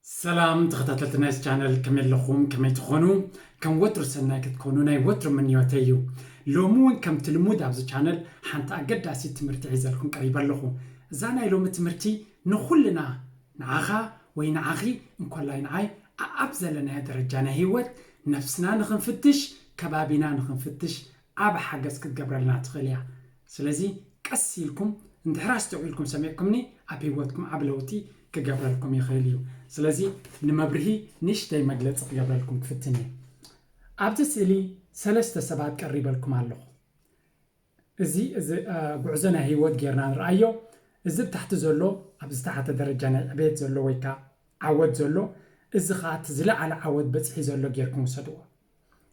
ሰላም ተኸታተልቲ ናይዚ ቻነል፣ ከመይ ኣለኹም? ከመይ ትኾኑ? ከም ወትሩ ሰናይ ክትኮኑ ናይ ወትሩ ምንዮተይ እዩ። ሎሚ እውን ከምቲ ልሙድ ኣብዚ ቻነል ሓንቲ ኣገዳሲት ትምህርቲ ሒዘልኩም ቀሪበ ኣለኹ። እዛ ናይ ሎሚ ትምህርቲ ንኹልና፣ ንዓኻ ወይ ንዓኺ እንኮላይ ንዓይ፣ ኣኣብ ዘለናዮ ደረጃ ናይ ህይወት ነፍስና ንኽንፍትሽ፣ ከባቢና ንኽንፍትሽ ዓቢ ሓገዝ ክትገብረልና ትኽእል እያ። ስለዚ ቀስ ኢልኩም እንድሕር ኣስተውዒልኩም ሰሚዕኩምኒ፣ ኣብ ህይወትኩም ዓቢ ለውጢ ክገብረልኩም ይኽእል እዩ። ስለዚ ንመብርሂ ንእሽተይ መግለጺ ክገብረልኩም ክፍትን እየ። ኣብዚ ስእሊ ሰለስተ ሰባት ቀሪበልኩም ኣለኹ። እዚ እዚ ጉዕዞ ናይ ህይወት ጌርና ንርኣዮ። እዚ ብታሕቲ ዘሎ ኣብ ዝተሓተ ደረጃ ናይ ዕቤት ዘሎ ወይ ከዓ ዓወት ዘሎ፣ እዚ ከዓ እቲ ዝለዓለ ዓወት በፂሒ ዘሎ ጌርኩም ውሰድዎ።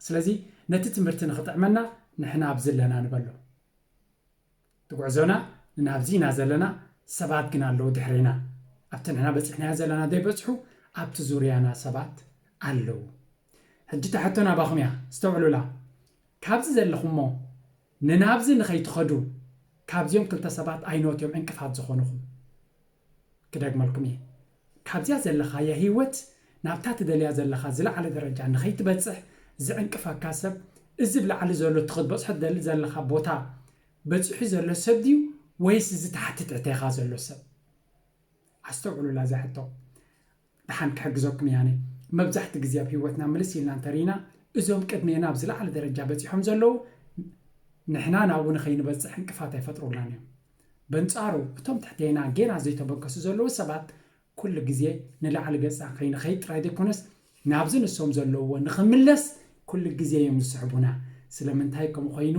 ስለዚ ነቲ ትምህርቲ ንኽጥዕመና ንሕና ኣብዚ ኣለና ንበሎ። እቲ ጉዕዞና ንናብዚ ኢና ዘለና፣ ሰባት ግን ኣለዉ ድሕሬና። ኣብቲ ንሕና በፂሕናዮ ዘለና ዘይበፅሑ ኣብቲ ዙርያና ሰባት ኣለዉ። ሕጂ እታ ሕቶ ናባኹም እያ፣ ኣስተውዕሉላ። ካብዚ ዘለኹሞ ንናብዚ ንኸይትኸዱ ካብዚኦም ክልተ ሰባት ኣይኖት እዮም ዕንቅፋት ዝኾኑኹም? ክደግመልኩም እየ። ካብዚኣ ዘለኻያ ህይወት ናብታ ትደልያ ዘለኻ ዝለዓለ ደረጃ ንኸይትበጽሕ ዝዕንቅፋካ ሰብ፣ እዚ ብላዕሊ ዘሎ እቲ ክትበጽሖ ትደሊ ዘለኻ ቦታ በጺሑ ዘሎ ሰብ ድዩ ወይስ እዚ ታሕቲ ትሕቴኻ ዘሎ ሰብ? ኣስተውዕሉላ እዛ ሕቶ። ደሓን ክሕግዘኩም እየ ኣነ። መብዛሕቲ ግዜ ኣብ ህይወትና ምልስ ኢልና እንተሪና፣ እዞም ቅድሜና ኣብ ዝለዓለ ደረጃ በጺሖም ዘለዉ ንሕና ናብኡ ንኸይንበጽሕ ዕንቅፋት ኣይፈጥሩላን እዮም። በንጻሩ እቶም ትሕቴና ጌና ዘይተበገሱ ዘለዉ ሰባት ኩሉ ግዜ ንላዕሊ ገጽና ከይንኸይድ ጥራይ ዘይኮነስ ናብዚ ንሶም ዘለውዎ ንኽምለስ ኩሉ ግዜ እዮም ዝስሕቡና። ስለምንታይ ከምኡ ኮይኑ፣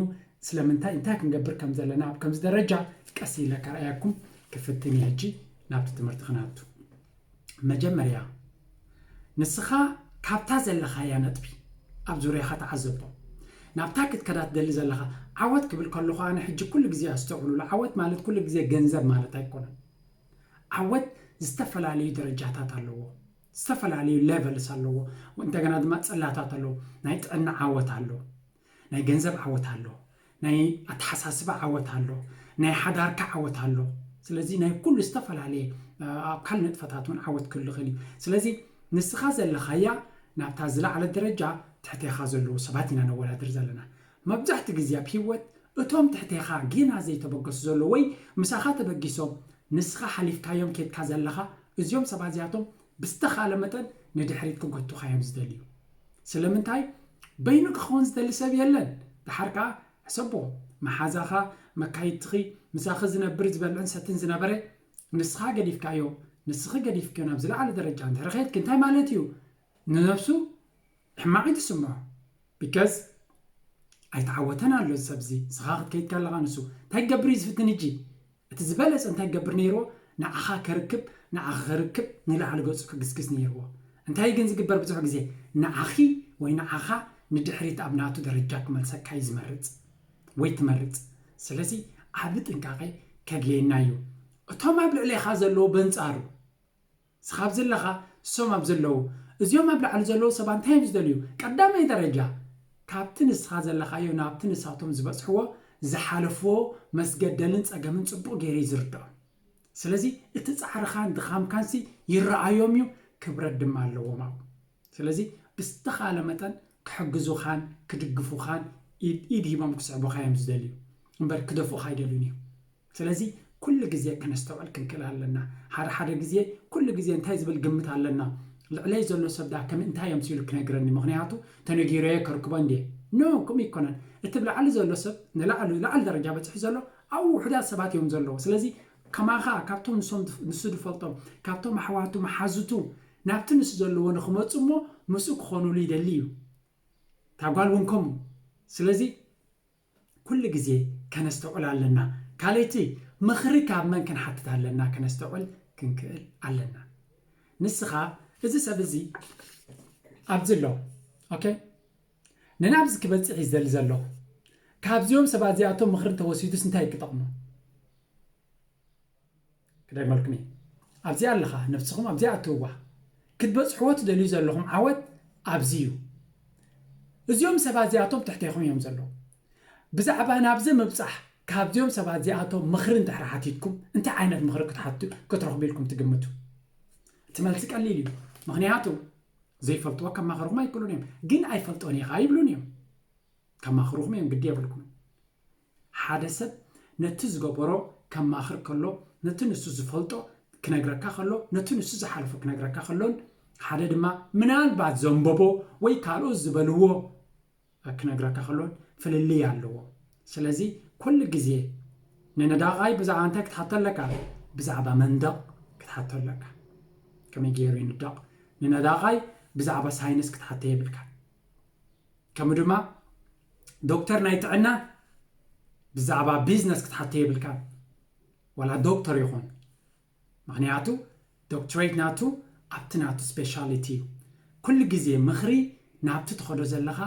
ስለምንታይ፣ እንታይ ክንገብር ከም ዘለና ኣብ ከምዚ ደረጃ ቀስ ኢለ ከርኣየኩም ክፍትን እየ። ሕጂ ናብቲ ትምህርቲ ክነቱ። መጀመርያ ንስኻ ካብታ ዘለኻያ ነጥቢ ኣብ ዙርያኻ ተዓዘቦ። ናብታ ክትከዳ ትደሊ ዘለኻ ዓወት ክብል ከለኹ ኣነ ሕጂ ኩሉ ግዜ ኣስተውዕሉሉ። ዓወት ማለት ኩሉ ግዜ ገንዘብ ማለት ኣይኮነን። ዓወት ዝተፈላለዩ ደረጃታት ኣለዎ፣ ዝተፈላለዩ ሌቨልስ ኣለዎ፣ እንደገና ድማ ጽላታት ኣለዎ። ናይ ጥዕና ዓወት ኣሎ፣ ናይ ገንዘብ ዓወት ኣሎ፣ ናይ ኣተሓሳስባ ዓወት ኣሎ፣ ናይ ሓዳርካ ዓወት ኣሎ። ስለዚ ናይ ኩሉ ዝተፈላለየ፣ እ፣ ኣካል ንጥፈታት እውን ዓወት ክህሉ ይኽእል እዩ። ስለዚ ንስኻ ዘለኻያ ናብታ ዝለዓለት ደረጃ ትሕቴኻ ዘለዉ ሰባት ኢና ነወዳድር ዘለና። መብዛሕትኡ ግዜ ኣብ ህይወት እቶም ትሕቴኻ ጌና ዘይተበገሱ ዘለዉ ወይ ምሳኻ ተበጊሶም ንስኻ ሓሊፍካዮም ኬድካ ዘለኻ፣ እዚኦም ሰባት እዚኣቶም ብዝተኻለ መጠን ንድሕሪት ክጎቱኻ እዮም ዝደልዩ። ስለምንታይ? በይኑ ክኸውን ዝደሊ ሰብ የለን። ደሓር ከኣ ሕሰቦ፣ መሓዛኻ፣ መካይድትኺ፣ ምሳኺ ዝነብር ዝበልዕን ሰትን ዝነበረ ንስኻ ገዲፍካዮ፣ ንስኺ ገዲፍክዮ ናብ ዝለዓለ ደረጃ እንድሕሪ ኸድኪ እንታይ ማለት እዩ? ንነብሱ ሕማቕ እዩ ዝስምዖ። ቢካዝ ኣይተዓወተን ኣሎ እዚ ሰብ እዚ። ንስኻ ክትከይድ ከለኻ ንሱ እንታይ ክገብር እዩ ዝፍትን? ሕጂ እቲ ዝበለጸ እንታይ ክገብር ነይርዎ? ንዓኻ ከርክብ፣ ንዓኻ ከርክብ ንላዕሊ ገጹ ክግስግስ ነይርዎ። እንታይ ግን ዝግበር ብዙሕ ግዜ? ንዓኺ ወይ ንዓኻ ንድሕሪት ኣብ ናቱ ደረጃ ክመልሰካ እዩ ዝመርጽ ወይ ትመርጽ። ስለዚ ዓቢ ጥንቃቐ ከድልየና እዩ። እቶም ኣብ ልዕሌኻ ዘለዉ በንጻሩ ንስኻ ኣብዚ ኣለኻ፣ እሶም ኣብ ዘለዉ፣ እዚኦም ኣብ ላዕሊ ዘለዉ ሰባት እንታይ እዮም ዝደልዩ? ቀዳማይ ደረጃ ካብቲ ንስኻ ዘለኻዮ ናብቲ ንሳቶም ዝበጽሕዎ ዝሓለፍዎ መስገደልን ጸገምን ጽቡቕ ገይሩ እዩ ዝርድኦም። ስለዚ እቲ ጻዕርኻን ድኻምካንሲ ይረኣዮም እዩ፣ ክብረት ድማ ኣለዎም ኣብኡ። ስለዚ ብዝተኻለ መጠን ክሕግዙኻን ክድግፉኻን ኢድ ኢድ ሂቦም ክስዕቡኻ እዮም ዝደልዩ እምበር ክደፍኡኻ ኣይደልዩን እዮም። ስለዚ ኩሉ ግዜ ከነስተውዕል ክንክእል ኣለና። ሓደ ሓደ ግዜ ኩሉ ግዜ እንታይ ዝብል ግምት ኣለና? ልዕለይ ዘሎ ሰብ ዳ ከም እንታይ እዮም ሲሉ ክነግረኒ? ምኽንያቱ ተነጊረዮ ከርክቦ እንድየ። ኖ፣ ከምኡ ኣይኮነን። እቲ ብላዕሊ ዘሎ ሰብ ንላዕሊ ላዕሊ ደረጃ በፂሑ ዘሎ ኣብኡ ውሑዳት ሰባት እዮም ዘለዉ። ስለዚ ከማኻ ካብቶም ንሶም ንሱ ዝፈልጦም ካብቶም ኣሕዋቱ መሓዙቱ ናብቲ ንሱ ዘለዎ ንክመፁ እሞ ምስኡ ክኾኑሉ ይደሊ እዩ። እታ ጓል እውን ከምኡ። ስለዚ ኩሉ ግዜ ከነስተውዕል ኣለና። ካልኣይቲ ምኽሪ ካብ መን ክንሓትት ኣለና? ከነስተውዕል ክንክእል ኣለና። ንስኻ እዚ ሰብ እዚ ኣብዚ ኣሎ፣ ኦኬ፣ ንናብዚ ክበጽሕ እዩ ዝደሊ ዘሎ። ካብዚኦም ሰባት እዚኣቶም ምኽሪ እንተወሲዱስ እንታይ ክጠቕሞ? ክደግመልኩም እየ። ኣብዚኣ ኣለኻ፣ ነብስኹም ኣብዚኣ ኣትውዋ። ክትበጽሕዎ ትደልዩ ዘለኹም ዓወት ኣብዚ እዩ። እዚኦም ሰባት እዚኣቶም ትሕቴኹም እዮም ዘለዉ። ብዛዕባ ናብዚ ምብጻሕ ካብዚኦም ሰባት እዚኣቶም ምኽሪ እንድሕር ሓቲትኩም እንታይ ዓይነት ምኽሪ ክትሓቱ ክትረኽቡ ኢልኩም ትግምቱ? እቲ መልሲ ቀሊል እዩ። ምኽንያቱ ዘይፈልጥዎ ከማኽርኹም ኣይክእሉን እዮም። ግን ኣይፈልጦን ኢኻ ይብሉን እዮም። ከማኽርኹም እዮም፣ ግዲ የብልኩም። ሓደ ሰብ ነቲ ዝገበሮ ከማኽር ከሎ፣ ነቲ ንሱ ዝፈልጦ ክነግረካ ከሎ፣ ነቲ ንሱ ዝሓለፎ ክነግረካ ከሎን ሓደ ድማ ምናልባት ዘንበቦ ወይ ካልኦት ዝበልዎ ክነግረካ ከሎን ፍልልይ ኣለዎ። ስለዚ ኩሉ ግዜ ንነዳቓይ ብዛዕባ እንታይ ክትሓቶ ኣለካ? ብዛዕባ መንደቕ ክትሓቶ ኣለካ። ከመይ ገይሩ ይንደቕ? ንነዳቓይ ብዛዕባ ሳይንስ ክትሓቶ የብልካ። ከምኡ ድማ ዶክተር ናይ ጥዕና ብዛዕባ ቢዝነስ ክትሓቶ የብልካ፣ ዋላ ዶክተር ይኹን። ምኽንያቱ ዶክትሬት ናቱ ኣብቲ ናቱ ስፔሻሊቲ እዩ። ኩሉ ግዜ ምኽሪ ናብቲ ትኸዶ ዘለኻ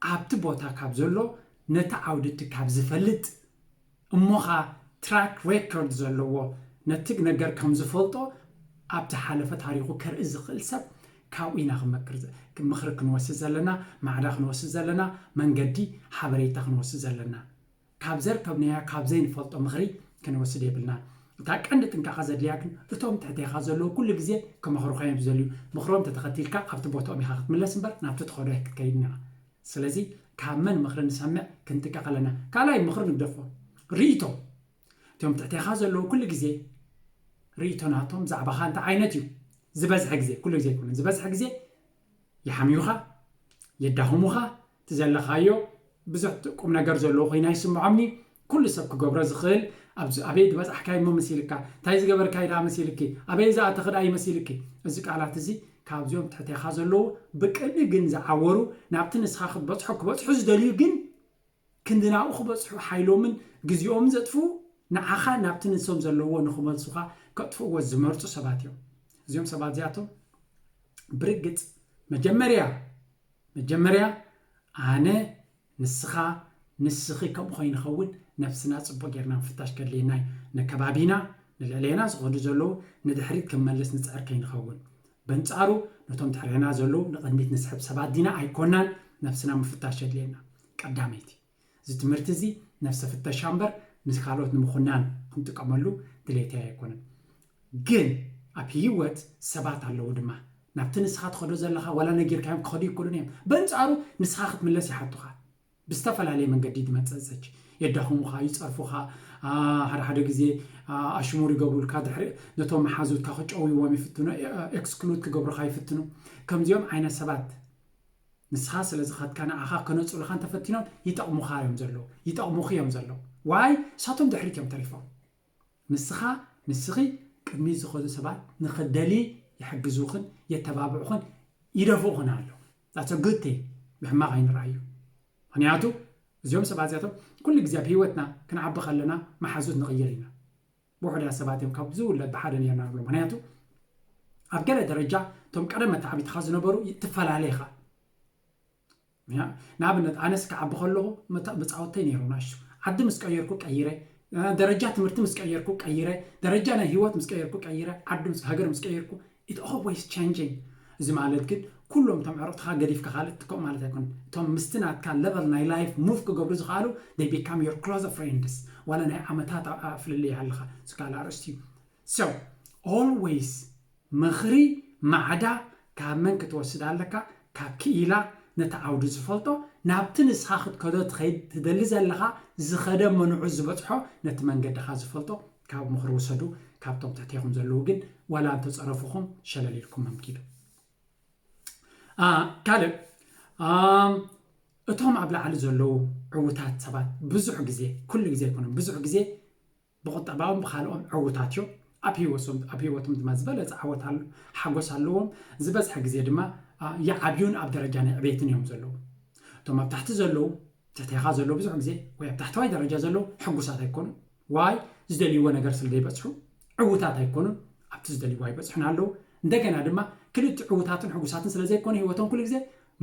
ኣብቲ ቦታ ካብ ዘሎ ነቲ ዓውድቲ ካብ ዝፈልጥ እሞኻ ትራክ ሬኮርድ ዘለዎ ነቲ ነገር ከም ዝፈልጦ ኣብቲ ሓለፈ ታሪኹ ከርኢ ዝኽእል ሰብ ካብኡ ኢና ክመክር ዘ- ምኽሪ ክንወስድ ዘለና፣ ማዕዳ ክንወስድ ዘለና፣ መንገዲ ሓበሬታ ክንወስድ ዘለና። ካብ ዘርከብናያ ካብ ዘይንፈልጦ ምኽሪ ክንወስድ የብልና። እታ ቀንዲ ጥንቃቐ ዘድልያ ግን እቶም ትሕቴኻ ዘለዉ ኩሉ ግዜ ክመኽሩኻ እዮም ዝደልዩ። ምኽሮም ተተኸቲልካ ኣብቲ ቦታኦም ኢኻ ክትምለስ እምበር ናብቲ ትኸዶ ኣይክትከይድን ኢኻ። ስለዚ ካብ መን ምኽሪ ንሰምዕ ክንጥንቀቕ ኣለና። ካልኣይ ምኽሪ ንግደፎ። ርእይቶ። እቶም ትሕቴኻ ዘለዉ ኩሉ ግዜ ርእይቶ ናቶም ብዛዕባኻ እንታይ ዓይነት እዩ? ዝበዝሐ ግዜ፣ ኩሉ ግዜ ኣይኮነን፣ ዝበዝሐ ግዜ ይሓምዩኻ፣ የዳኽሙኻ፣ እቲ ዘለኻዮ ብዙሕ ቁም ነገር ዘለዎ ኮይኑ ኣይስምዖምኒ። ኩሉ ሰብ ክገብሮ ዝኽእል ኣብዚ ኣበይ ዝበጻሕካዮ እሞ መሲልካ፣ እንታይ ዝገበርካዮ ደኣ መሲልኪ፣ ኣበይ ዝኣተኺ ደኣ ይመሲልኪ። እዚ ቃላት እዚ ካብዚኦም ትሕቴኻ ዘለዉ ብቅንኢ ግን ዝዓወሩ ናብቲ ንስኻ ክትበጽሖ ክበጽሑ ዝደልዩ ግን ክንዲ ናብኡ ክበጽሑ ሓይሎምን ግዜኦምን ዘጥፍኡ ንዓኻ ናብቲ ንሶም ዘለዎ ንኽመልሱኻ ከጥፍእዎ ዝመርጹ ሰባት እዮም። እዚኦም ሰባት እዚኣቶም ብርግጽ መጀመርያ መጀመርያ ኣነ ንስኻ ንስኺ ከምኡ ከይንኸውን ነፍስና ጽቡቕ ጌርና ምፍታሽ ከድልየና እዩ። ንከባቢና ንልዕሌና ዝኸዱ ዘለዉ ንድሕሪት ክንመልስ ንጽዕር ከይንኸውን። በንጻሩ ነቶም ድሕሬና ዘለዉ ንቕድሚት ንስሕብ ሰባት ዲና ኣይኮናን ነፍስና ምፍታሽ የድልየና። ቀዳመይቲ እዚ ትምህርቲ እዚ ነፍሰ ፍተሻ እምበር ንካልኦት ንምኹናን ክንጥቀመሉ ድሌተይ ኣይኮነን። ግን ኣብ ህይወት ሰባት ኣለዉ ድማ ናብቲ ንስኻ ትኸዶ ዘለኻ ዋላ ነጊርካዮም ክኸዱ ይክእሉን እዮም። በንጻሩ ንስኻ ክትምለስ ይሓቱኻ። ብዝተፈላለየ መንገዲ ዝመጸ ዘች የዳኽሙኻ፣ ይጸርፉኻ። ሓደ ሓደ ግዜ ኣሽሙር ይገብሩልካ። ድሕሪ ነቶም መሓዙትካ ክጨውይዎም ይፍትኑ፣ ኤክስክሉድ ክገብሩኻ ይፍትኑ። ከምዚኦም ዓይነት ሰባት ንስኻ ስለ ዝኸድካ ንዓኻ ከነጽሉኻ እንተፈቲኖም ይጠቕሙኻ እዮም ዘለዉ፣ ይጠቕሙኺ እዮም ዘለዉ። ዋይ ንሳቶም ድሕሪት እዮም ተሪፎም። ንስኻ ንስኺ ቅድሚት ዝኸዱ ሰባት ንኽደሊ ይሕግዙኽን የተባብዑኽን ይደፍኡኽን ኣለዉ። ዛተ ግቴ ብሕማቕ ኣይንረኣዩ። ምኽንያቱ እዚኦም ሰባት እዚኣቶም ኩሉ ግዜ ኣብ ህይወትና ክንዓቢ ከለና መሓዙት ንቕይር ኢና። ብውሑዳት ሰባት እዮም ካብ ዝውለድ ብሓደ ነርና ንብሎ። ምኽንያቱ ኣብ ገለ ደረጃ እቶም ቀደም መተዓቢትኻ ዝነበሩ ትፈላለ ኢኻ። ንኣብነት ኣነስ ክዓቢ ከለኹ መጻወተይ ነይሩ ናሹ ዓዲ ምስ ቀየርኩ ቀይረ፣ ደረጃ ትምህርቲ ምስ ቀየርኩ ቀይረ፣ ደረጃ ናይ ህይወት ምስ ቀየርኩ ቀይረ፣ ዓዲ ሃገር ምስ ቀየርኩ it always changing። እዚ ማለት ግን ኩሎም እቶም ዕርቕትኻ ገዲፍካ ካልእ ትከው ማለት ኣይኮን። እቶም ምስቲ ናትካ ለቨል ናይ ላይፍ ሙቭ ክገብሩ ዝኽኣሉ they become your close friends። ዋላ ናይ ዓመታት ፍልልይ ኣለኻ ዝካል ኣርእስቲ እዩ። So always ምኽሪ ማዕዳ ካብ መን ክትወስድ ኣለካ? ካብ ክኢላ ነቲ ዓውዲ ዝፈልጦ ናብቲ ንስኻ ክትከዶ ትኸይድ ትደሊ ዘለኻ ዝኸደ መንዑ ዝበጽሖ ነቲ መንገድኻ ዝፈልጦ ካብ ምኽሪ ውሰዱ። ካብቶም ትሕቴኹም ዘለዉ ግን ዋላ እንተጸረፉኹም ሸለል ኢልኩም ኣምኪዱ። ካልእ እቶም ኣብ ላዕሊ ዘለዉ ዕዉታት ሰባት ብዙሕ ግዜ ኩሉ ግዜ ኣይኮነን ብዙሕ ግዜ ብቑጠባኦም ብኻልኦም ዕዉታት እዮም። ኣብ ህይወቶም ድማ ዝበለፀ ዓወት ሓጎስ ኣለዎም። ዝበዝሐ ግዜ ድማ ይዓብዩን ኣብ ደረጃ ናይ ዕቤትን እዮም ዘለዉ። እቶም ኣብ ታሕቲ ዘለዉ ትሕቴኻ ዘለዉ ብዙሕ ግዜ ወይ ኣብ ታሕተዋይ ደረጃ ዘለዉ ሕጉሳት ኣይኮኑን። ዋይ ዝደልይዎ ነገር ስለ ዘይበፅሑ ዕዉታት ኣይኮኑን። ኣብቲ ዝደልይዎ ኣይበፅሑን ኣለዉ። እንደገና ድማ ክልቲ ዕዉታትን ሕጉሳትን ስለ ዘይኮኑ ህይወቶም ኩሉ ግዜ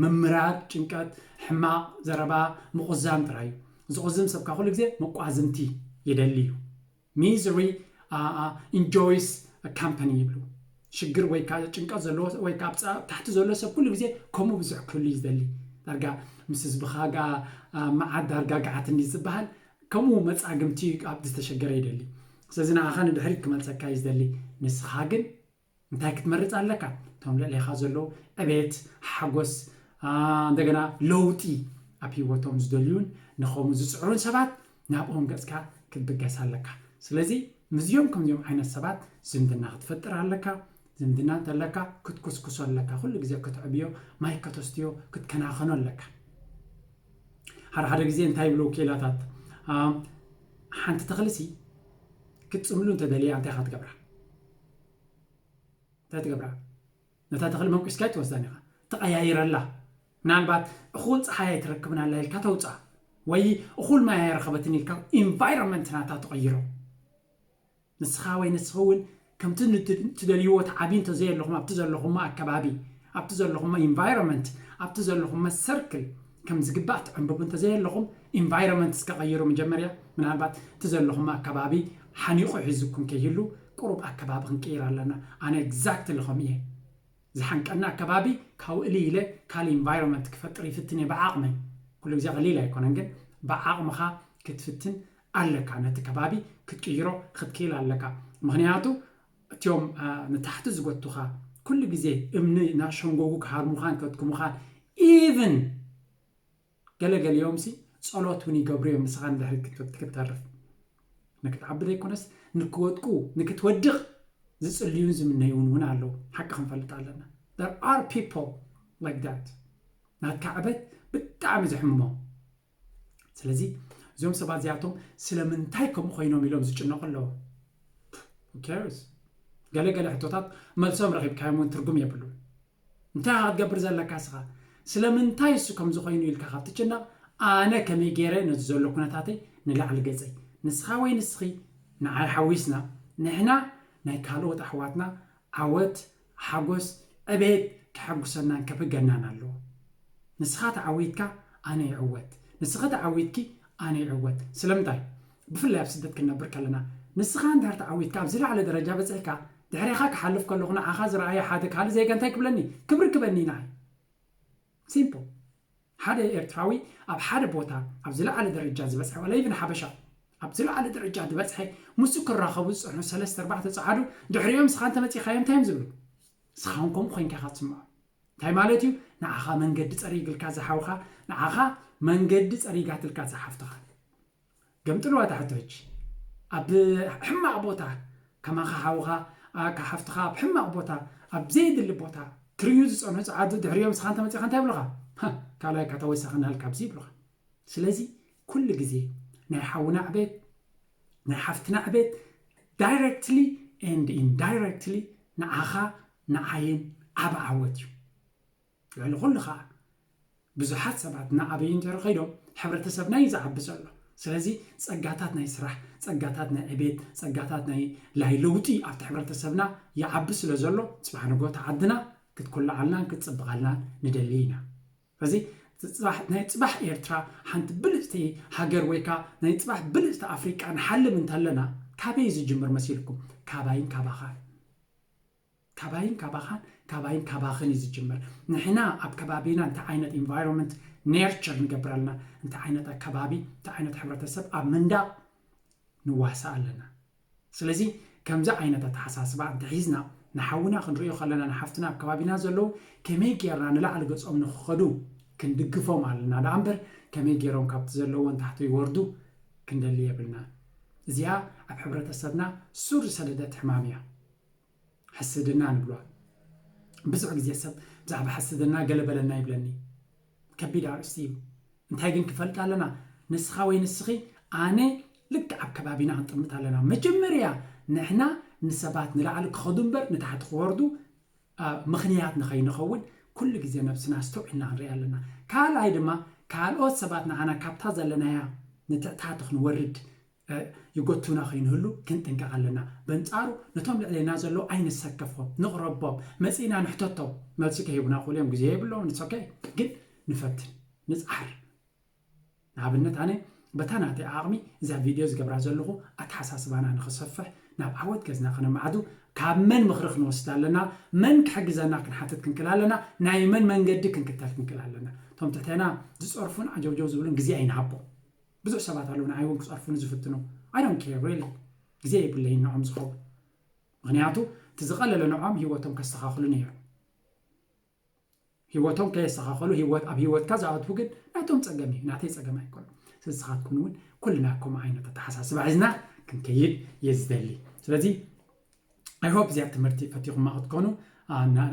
ምምራር፣ ጭንቀት፣ ሕማቕ ዘረባ፣ ምቑዛም ጥራይ እዩ። ዝቑዝም ሰብካ ኩሉ ግዜ መቋዝምቲ ይደሊ እዩ። Misery enjoys company ይብሉ። ሽግር ወይ ከዓ ጭንቀት ዘለዎ ወይ ከዓ ኣብ ታሕቲ ዘሎ ሰብ ኩሉ ግዜ ከምኡ ብዙሕ ክህሉ እዩ ዝደሊ። ዳርጋ ምስ ህዝብኻ ጋ መዓት ዳርጋ ገዓት እንዲ ዝበሃል ከምኡ መፃግምቲ ኣብ ዝተሸገረ ይደሊ። ስለዚ ንዓኻ ንድሕሪት ክመልሰካ እዩ ዝደሊ። ንስኻ ግን እንታይ ክትመርጽ ኣለካ? እቶም ልዕሌኻ ዘለዉ ዕቤት፣ ሓጎስ፣ አ፣ እንደገና ለውጢ ኣብ ህይወቶም ዝደልዩን ንኸምኡ ዝጽዕሩን ሰባት ናብኦም ገጽካ ክትብገስ ኣለካ። ስለዚ ምስዚኦም ከምዚኦም ዓይነት ሰባት ዝምድና ክትፈጥር ኣለካ። ዝምድና እንተለካ ክትኩስኩሶ ኣለካ። ኩሉ ግዜ ክትዕብዮ፣ ማይ ከተስትዮ፣ ክትከናኸኖ ኣለካ። ሓደ ሓደ ግዜ እንታይ ይብሉ ወኪላታት፣ አ፣ ሓንቲ ተኽልሲ ክትጽምሉ እንተደልያ እንታይ ኢኻ ትገብራ? እንታይ ትገብራ? ነታ ተኽሊ መንቁስካ ትወስዳን ኢኻ። ትቐያይረላ። ምናልባት እኹል ጸሓይ ኣይትረክብን ኣላ ኢልካ ተውጽኣ። ወይ እኹል ማይ ኣይረኸበትን ኢልካ ኢንቫይሮንመንት ናታ ትቐይሮ። ንስኻ ወይ ንስኺ እውን ከምቲ ንት-፣ ትደልይዎ ተዓብዩ እንተዘየለኹም ኣብቲ ዘለኹሞ ኣከባቢ፣ ኣብቲ ዘለኹሞ ኢንቫይሮንመንት፣ ኣብቲ ዘለኹሞ ሰርክል ከም ዝግባእ ትዕንብቡ እንተዘየለኹም ኢንቫይሮንመንት እስከ ቀይሩ መጀመርያ። ምናልባት እቲ ዘለኹሞ ኣከባቢ ሓኒቑ ሒዙኩም ከይህሉ ቁሩብ ኣከባቢ ክንቅይር ኣለና። ኣነ ኤግዛክትሊ ከምኡ እየ። ዝሓንቀና ኣከባቢ ካብኡ እልይ ኢለ ካልእ ኢንቫይሮንመንት ክፈጥር ይፍትን እየ ብዓቕመይ። ኩሉ ግዜ ቀሊል ኣይኮነን፣ ግን ብዓቕምኻ ክትፍትን ኣለካ። ነቲ ከባቢ ክትቅይሮ ክትክእል ኣለካ። ምኽንያቱ እቲኦም፣ አ፣ ንታሕቲ ዝጎቱኻ ኩሉ ግዜ እምኒ እናሸንጎጉ ክሃርሙኻን ከድክሙኻን ኢቭን ገለገሊኦምሲ ጸሎት እውን ይገብሩ እዮም ንስኻ ንድሕሪት ክት-፣ ክትተርፍ። ንክትዓቢ ዘይኮነስ ንክወድቁ፣ ንክትወድቕ ዝጽልዩን ዝምነዩን እውን ኣለዉ። ሓቂ ክንፈልጥ ኣለና። There are people like that። ናትካ ዕበት ብጣዕሚ ዘሕምሞ። ስለዚ እዞም ሰባት እዚኣቶም ስለምንታይ ከምኡ ኮይኖም ኢሎም ዝጭነቑ ኣለዉ። Who cares? ገለ ገለ ሕቶታት መልሶም ረኺብካዮም እውን ትርጉም የብሉን። እንታይ ኢኻ ክትገብር ዘለካ እስኻ? ስለምንታይ እሱ ከምዚ ኮይኑ ኢልካ ካብ ትጭነቕ፣ ኣነ ከመይ ገይረ ነዚ ዘሎ ኩነታተይ ንላዕሊ ገጸይ፣ ንስኻ ወይ ንስኺ ንዓይ ሓዊስና፣ ንሕና ናይ ካልኦት ኣሕዋትና ዓወት፣ ሓጎስ፣ ዕቤት ከሐጉሰናን ከብገናን ኣለዎ። ንስኻ ተዓዊትካ ኣነ ይዕወት፣ ንስኺ ተዓዊትኪ ኣነ ይዕወት። ስለምንታይ? ብፍላይ ኣብ ስደት ክንነብር ከለና፣ ንስኻ እንድሕር ተዓዊትካ ኣብ ዝለዓለ ደረጃ በጺሕካ፣ ድሕሬኻ ክሓልፍ ከለኹ ንዓኻ ዝረኣየ ሓደ ካልእ ዜጋ እንታይ ክብለኒ? ክብሪ ክበኒ ንዓይ። ሲምፕል። ሓደ ኤርትራዊ ኣብ ሓደ ቦታ ኣብ ዝለዓለ ደረጃ ዝበጽሐ፣ ዋላ ኢቭን ሓበሻ ኣብ ዝለዓለ ደረጃ ዝበጽሐ፣ ምስኡ ክራኸቡ ዝጸንሑ ሰለስተ ኣርባዕተ ጸዓዱ ድሕሪኦም ንስኻ እንተመጺኻዮም እንታይ እዮም ዝብሉ? ንስኻ እውን ከምኡ ኮይንካ ኢኻ ትስምዖ። እንታይ ማለት እዩ? ንዓኻ መንገዲ ጸሪግልካ ዝሓውኻ፣ ንዓኻ መንገዲ ጸሪጋትልካ ዝሓፍትኻ። ገምጥልዋ እታ ሕቶ ሕጂ። ኣብ ሕማቕ ቦታ ከማኻ ሓውኻ፣ ኣ፣ ሓፍትኻ ኣብ ሕማቕ ቦታ፣ ኣብ ዘየድሊ ቦታ ክርእዩ ዝጸንሑ ጸዓዱ ድሕሪኦም ንስኻ እንተመጺኻ እንታይ ይብሉኻ? ሃ፣ ካልኣይ እካ ተወሳኺ ናልካ ኣብዚ ይብሉኻ። ስለዚ ኩሉ ግዜ ናይ ሓውና ዕቤት፣ ናይ ሓፍትና ዕቤት ዳይረክትሊ ኤንድ ኢንዳይረክትሊ ንዓኻ ንዓይን ዓቢ ዓወት እዩ። ልዕሊ ኩሉ ኸኣ ብዙሓት ሰባት እናዓበዩ እንድሕር ከይዶም ሕብረተሰብና እዩ ዝዓቢ ዘሎ። ስለዚ ጸጋታት ናይ ስራሕ፣ ጸጋታት ናይ ዕቤት፣ ጸጋታት ናይ፣ ናይ ለውጢ ኣብቲ ሕብረተሰብና ይዓቢ ስለ ዘሎ ጽባሕ ንግሆ እታ ዓድና ክትኩልዓልናን ክትጽብቐልናን ንደሊ ኢና። ስለዚ ጽባሕ፣ ናይ ጽባሕ ኤርትራ ሓንቲ ብልጽቲ ሃገር ወይ ከኣ ናይ ጽባሕ ብልጽቲ ኣፍሪቃ ንሓልም እንተለና ካበይ ዝጅምር መሲልኩም? ካባይን ካባኻን። ካባይን ካባኻን፣ ካባይን ካባኽን እዩ ዝጅምር። ንሕና ኣብ ከባቢና እንታይ ዓይነት ኢንቫይሮንመንት ኔርቸር ንገብር ኣለና፣ እንታይ ዓይነት ኣከባቢ፣ እንታይ ዓይነት ሕብረተሰብ ኣብ ምንዳቕ ንዋሳእ ኣለና። ስለዚ ከምዚ ዓይነት ኣተሓሳስባ እንተሒዝና ንሓውና ክንርእዮ ከለና ንሓፍትና ኣብ ከባቢና ዘለዉ ከመይ ጌርና ንላዕሊ ገጾም ንኽኸዱ ክንድግፎም ኣለና ደኣ እምበር ከመይ ጌሮም ካብቲ ዘለዎም ታሕቲ ይወርዱ ክንደሊ የብልና። እዚኣ ኣብ ሕብረተሰብና ሱር ዝሰደደት ሕማም እያ። ሕስድና ንብሎ። ብዙሕ ግዜ ሰብ ብዛዕባ ሕስድና ገለ በለና ይብለኒ። ከቢድ ኣርእስቲ እዩ። እንታይ ግን ክፈልጥ ኣለና? ንስኻ ወይ ንስኺ ኣነ ልክዕ ኣብ ከባቢና ክንጥምት ኣለና። መጀመርያ ንሕና ንሰባት ንላዕሊ ክኸዱ እምበር ንታሕቲ ክወርዱ፣ ኣ፣ ምኽንያት ንኸይንኸውን ኩሉ ግዜ ነብስና ኣስተውዒልና ክንርኢ ኣለና። ካልኣይ ድማ ካልኦት ሰባት ንዓና ካብታ ዘለናያ ንትሕታቲ ክንወርድ፣ እ፣ ይጎቱና ከይንህሉ ክንጥንቀቕ ኣለና። በንጻሩ ነቶም ልዕሌና ዘለዉ ኣይንሰከፎም፣ ንቕረቦም፣ መጺእና ንሕተቶም። መልሲ ከይቡና ክእሉ እዮም፣ ግዜ የብሎምን፣ it's okay። ግን ንፈትን፣ ንጽዓር። ንኣብነት ኣነ በታ ናተይ ዓቕሚ እዛ ቪድዮ ዝገብራ ዘለኹ ኣተሓሳስባና ንኽሰፍሕ፣ ናብ ዓወት ገዝና ከነማዕዱ ካብ መን ምኽሪ ክንወስድ ኣለና? መን ክሕግዘና ክንሓትት ክንክእል ኣለና? ናይ መን መንገዲ ክንክተል ክንክእል ኣለና? እቶም ትሕቴና ዝጸርፉን ዓጀውጀው ዝብሉን ግዜ ኣይንሃቦም። ብዙሕ ሰባት ኣለዉ ንዓይ እውን ክጸርፉኒ ዝፍትኑ። I don't care really። ግዜ የብለይን ንዖም ዝኸውን። ምኽንያቱ እቲ ዝቐለለ ንዖም ህይወቶም ከስተኻኽሉ ነይሩ። ህይወቶም ከየስተኻኸሉ ህይወት ኣብ ህይወትካ ዝኣትዉ ግን ናቶም ጸገም እዩ፣ ናተይ ጸገም ኣይኮነ። ንስኻትኩም እውን ኩልና ከምኡ ዓይነት ኣተሓሳስባ ሒዝና ክንከይድ እየ ዝደሊ። ስለዚ I hope እዚኣ ትምህርቲ ፈቲኹማ ክትኮኑ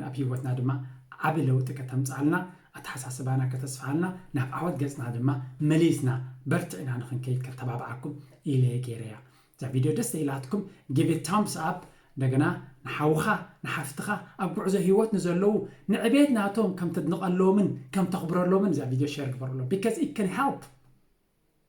ኣብ ህይወትና ድማ ዓቢ ለውጢ ከተምጽኣልና ኣተሓሳስባና ከተስፍሓልና ናብ ዓወት ገጽና ድማ መሊስና በርቲዕና ንኽንከይድ ከተባብዓኩም ኢለ ገይረያ። እዛ ቪድዮ ደስ ኢላትኩም give it thumbs up። እንደገና ንሓውኻ ንሓፍትኻ ኣብ ጉዕዞ ህይወት ንዘለዉ ንዕቤት ናቶም ከም ተድንቐሎምን ከም ተኽብረሎምን እዛ ቪድዮ share ግበረሎም because it can help።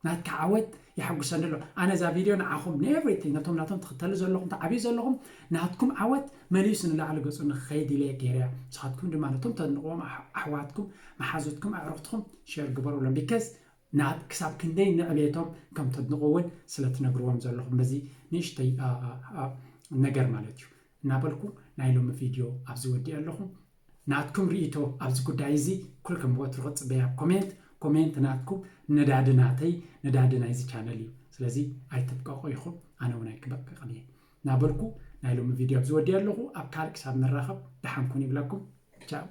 ናትካ ዓወት የሐጉሰኒ ኣሎ። ኣነ እዛ ቪድዮ ንዓኹም ንኤቭሪቲንግ ነቶም ናቶም ትኽተሉ ዘለኹም ትዓብዩ ዘለኹም ናትኩም ዓወት መሊሱ ንላዕሊ ገጹ ንኸይድ ኢለ ገይረያ። ንስኻትኩም ድማ ነቶም ተድንቕዎም ኣሕ- ኣሕዋትኩም መሓዙትኩም ኣዕሩኽትኩም share ግበሩሎም because ናብ ክሳብ ክንደይ ንዕቤቶም ከም ተድንቑ እውን ስለ ትነግርዎም ዘለኹም በዚ ንእሽተይ ነገር ማለት እዩ እናበልኩ ናይ ሎሚ ቪድዮ ኣብዚ ወዲአ ኣለኹ። ናትኩም ርእይቶ ኣብዚ ጉዳይ እዚ ኩልኩም ወትሩ ክጽበያ ኮሜንት ኮሜንት ናትኩም ነዳዲ ናተይ ነዳዲ ናይዚ ቻነል እዩ። ስለዚ ኣይትብቀቑ ኢኹም ኣነ እውን ኣይክበቅቕን እየ እናበልኩ ናይ ሎሚ ቪድዮ ኣብዚ ወዲአ ኣለኹ። ኣብ ካልእ ክሳብ ንራኸብ ደሓንኩን ይብለኩም። ቻው።